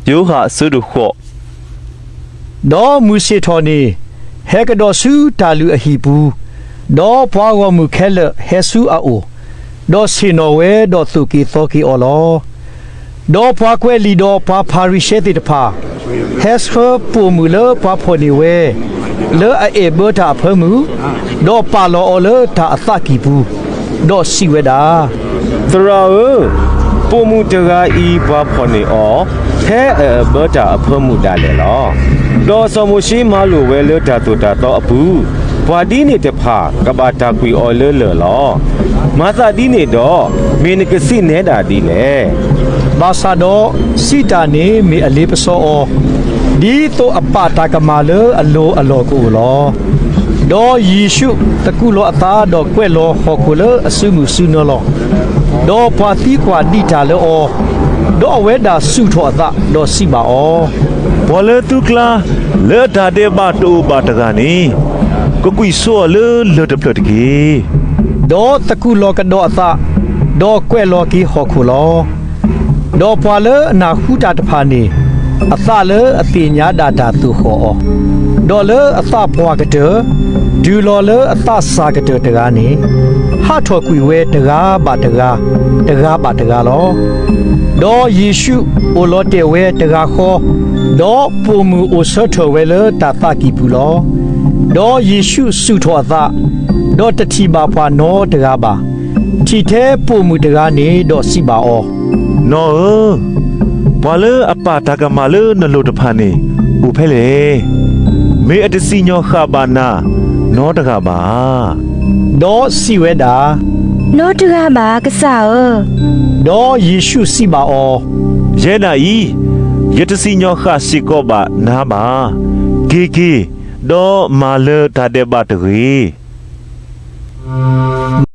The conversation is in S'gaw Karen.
ယိၤဟၣ် အဆၢဒိၣ်ဃိး. ဒီးမုၢ်ဆ့ၣ်ထီၣ်န့ၣ်, ဟဲကဒီးဆူတၢ်လုၢ်အဟံၣ်ပူၤ, ဒီးပှၤဂီၢ်မုၢ်ခဲလၢာ်ဟဲဆူအအိၣ်, ဒီးဆ့ၣ်နီၤဝဲ, ဒီးသိၣ်က့ၤသီက့ၤအီၤလီၤ. ဒီးပှၤကွဲးလံာ်ဒီးပှၤဖၤရံၤၡဲသ့ၣ်တဖၣ် ဟဲဆှၢပိာ်မုၣ်လၢပှၤဖီၣ်န့ၢ်ဝဲ လၢအအဲၣ်ဘၢတၢ်အဖၢမုၢ်, ဒီးပာ်လီၤအီၤလၢတၢ်အသးကံၢ်ပူၤ, ဒီးစံးဝဲဒၣ်, သရၣ်ဧၢ, ပိာ်မုၣ်တဂၤအံၤပှၤဖီၣ်န့ၢ်အီၤ ဖဲအအဲၣ်အဘၢတၢ်အဖၢမုၢ်ဒၣ်လဲာ်လီၤ. ဒီးစီၤမိၤၡ့မၤလိာ်ဝဲလၢတၢ်သိၣ်တၢ်သီအပူၤ, ပှၤဒ်န့ၣ်တဖၣ်ကဘၣ်တၢ်ကွံာ်အီၤလၢလၢၢ်လီၤ. မၤသးဒ်န့ၣ်ဒီး, မ့ၢ်နကစံးနဲဒၣ်ဒ်လဲၣ်. ဘၣ်ဆၣ်ဒီးစံးတၢ်န့ၣ်မ့ၢ်အလ့ပစီအီၤ, ဒ်သိးအပာ်တၢ်ကမၣ်လၢအလိၤအလီၢ်ကအိၣ်လီၤ. ဒီးယ့ၣ်ၡူးသကူးလီၤအသးဒီးကွဲးလီၤဟီၣ်ခိၣ်လၢအစုမုၢ်စုနၢလီၤ. ဒီးပှၤသံကွၢ်ဒံးတၢ်လၢအီၤ, ဒီးအဝဲဒၣ်စူၢ်ထီၣ်အသးဒီးစံးဘၣ်အီၤ, ပှၤလၢသုကျါ လၢအတၢ်ဒဲးဘးတအိၣ်ဘၣ်တဂၤန့ၣ်, ကကွံာ်ဆိအီၤလၢလၢၢ်တဖျၢၣ်တက့ၢ်. ဒီးသကူးလီၤကဒီးအသး, ဒီးကွဲးလီၤက့ၤဟီၣ်ခိၣ်လီၤ. ဒီးပှၤလၢအနၢ်ဟူတၢ်တဖၣ်န့ၣ်, အသးလၢအသ့ၣ်ညါဒၣ်တၢ်သိၣ်ဃီၣ်အီၤ, ဒီးလၢအသးပှၢ်ကတၢၢ်, တုၤလီၤလၢအသးစၢ်ကတၢၢ်တဂၤန့ၣ်, ဟးထီၣ်ကွံာ်ဝဲတဂၤဘၣ်တဂၤ, တဂၤဘၣ်တဂၤလီၤ. ဒီးယ့ၣ်ၡူးအိၣ်လီၤတဲာ်ဝဲတဂၤဃီ, ဒီးပိာ်မုၣ်အိၣ်ဆၢထၢၣ်ဝဲလၢတၢ်သးကံၢ်ပူၤလီၤ. ဒီးယ့ၣ်ၡူးစူၢ်ထီၣ်အသး, ဒီးတထံၣ်ဘၣ်ပှၤနီတဂၤဘၣ်. ထံၣ်ထဲပိာ်မုၣ်တဂၤန့ၣ်ဒီးစံးဘၣ်အီၤ, နီၢ်ဧၢ, ပှၤလၢအပာ်တၢ်ကမၣ်လၢနလိၤတဖၣ်န့ၣ် အိၣ်ဖဲလဲၣ်. မ့ၢ်အတစံၣ်ညီၣ်ဃာ်ဘၣ်နၤနီတဂၤဘၣ်ဧါ. ဒီးစံးဝဲဒၣ်, နီတဂၤဘၣ် ကစၢ်ဧၢ. ဒီးယ့ၣ်ၡူးစံးဘၣ်အီၤ, ယဲဒၣ်အံၤ, ယတစံၣ်ညီၣ်ဃာ်စ့ၢ်ကီးဘၣ်နၤဘၣ်. က့ၤက့ၤ, ဒီးမၤလၢတၢ်ဒဲးဘးတဂ့ၤ.